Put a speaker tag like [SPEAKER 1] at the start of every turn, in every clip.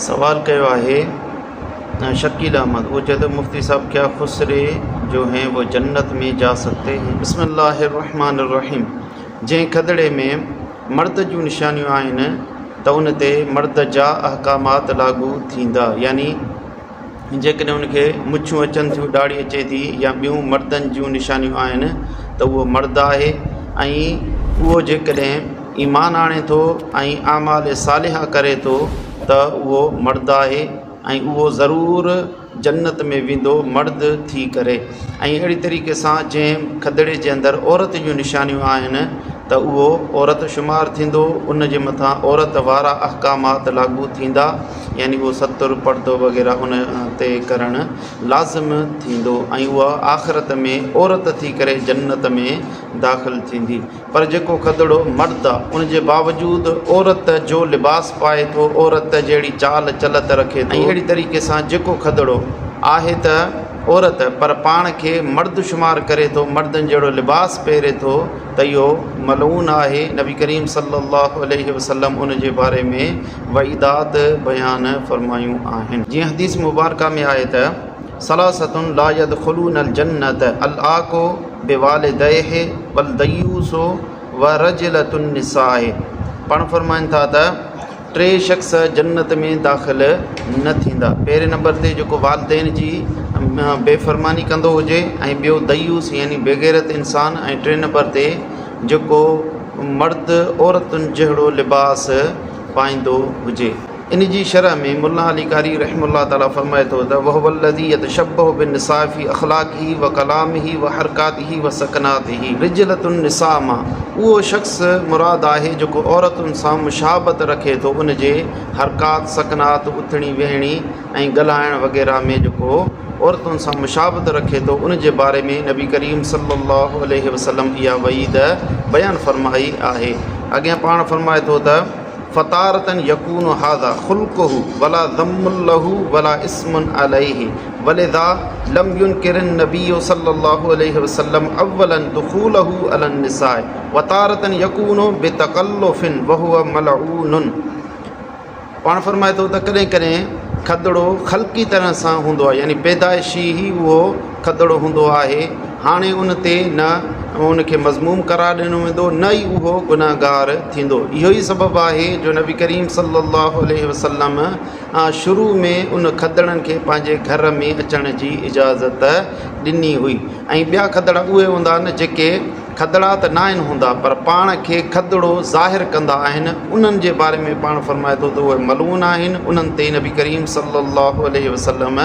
[SPEAKER 1] سوال ڪيو آهي شڪيل احمد اهو چئي ٿو مفتي صاحب ڪيا خسري جو هين وہ جنت ۾ جا سڪتي هين. بسم الله الرحمن الرحيم جنهن کدڙي ۾ مرد جون نشانيون آهن ته ان تي مرد جا احڪامات لاڳو ٿيندا يعني جيڪڏهن ان کي مڇون اچن ٿيون ڏاڙهي اچي ٿي يا ٻيون مردن جون نشانيون آهن ته اهو مرد آهي ۽ اهو جيڪڏهن ايمان آڻي ٿو ۽ اعمال صالحه ڪري ٿو ته اهو مرد آهي ۽ اهو ضرور جنت ۾ ويندو مرد ٿي ڪري ۽ اهڙي طريقي سان جنهن کدڙي جي اندر عورت جون نشانيون آهن ته اهو عورت شمار ٿيندو ان جي مٿان عورت وارا احڪامات لاڳو ٿيندا يعني اهو ستر پردو وغيره ان تي ڪرڻ لازم ٿيندو ۽ اها آخرت ۾ عورت ٿي ڪري جنت ۾ داخل ٿيندي. پر جيڪو کدڙو مرد آ، ان جي باوجود عورت جو لباس پائي ٿو، عورت جهڙي چال چلت رکي ٿو ۽ اهڙي طريقي سان جيڪو کدڙو آهي ته عورت پر پاڻ کي مرد شمار ڪري ٿو، مردن جهڙو لباس پهري ٿو ته اهو ملعون آهي، نبي ڪريم صلي الله عليه وسلم ان جي باري ۾ وعيدات بيان فرمايون آهن. جيئن حديث مبارڪه ۾ آهي ته. ثلاثة لا يدخلون الجنة العاق بوالديه والديوث ورجلة النساء پاڻ فرمائن ٿا ته ٽي شخص جنت ۾ داخل نه ٿيندا پهرين نمبر تي جيڪو والدين جي بي فرماني ڪندو هجي ۽ ٻيو ديوث يعني بيغيرت انسان ۽ ٽئين نمبر تي جيڪو مرد عورتن جهڙو لباس پائيندو هجي. ان جي شرح ۾ ملا علي قاري رحمه الله تعالٰي فرمائي ٿو ته وهو الذي يتشبه بالنساء في اخلاقه وڪلامه وحرڪاته وسڪناته رجلة النساء مان اهو شخص مراد آهي جيڪو عورتن سان مشابهت رکي ٿو ان جي حرڪات سڪنات اٿڻي ويهڻي ۽ ڳالهائڻ وغيره ۾ جيڪو عورتن سان مشابهت رکي ٿو ان جي باري ۾ نبي ڪريم صلي الله عليه وسلم اها وعيد بيان فرمائي آهي اڳيان پاڻ فرمائي ٿو ته فتارة يڪون هذا خلقه ولا ذم له ولا اسم عليه ولذا لم ينڪر النبي صلي الله عليه وسلم اولا دخوله علي النساء وتارة يڪون بتڪلف وهو ملعون پاڻ فرمائي ٿو ته ڪڏهن ڪڏهن کدڙو خلقي طرح سان هوندو آهي يعني پيدائشي ئي اهو کدڙو هوندو آهي هاڻي ان تي نه ان کي مذموم قرار ڏنو ويندو نه ئي اهو گنهگار ٿيندو. اهو ئي سبب آهي جو نبي ڪريم صلي الله عليه وسلم شروع ۾ ان کدڙن کي پنهنجي گهر ۾ اچڻ جي اجازت ڏني هئي ۽ ٻيا کدڙا اهي هوندا آهن جيڪي کدڙا ته ناهن هوندا پر پاڻ کي کدڙو ظاهر ڪندا آهن انهن جي باري ۾ پاڻ فرمائي ٿو ته اهي ملعون آهن انهن تي نبي ڪريم صلي الله عليه وسلم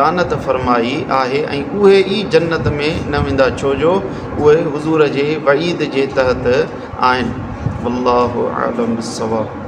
[SPEAKER 1] لعنت فرمائي آهي ۽ اهي ئي جنت ۾ نه ويندا ڇو جو اهي حضور جي وعيد جي تحت آهن والله اعلم بالصواب.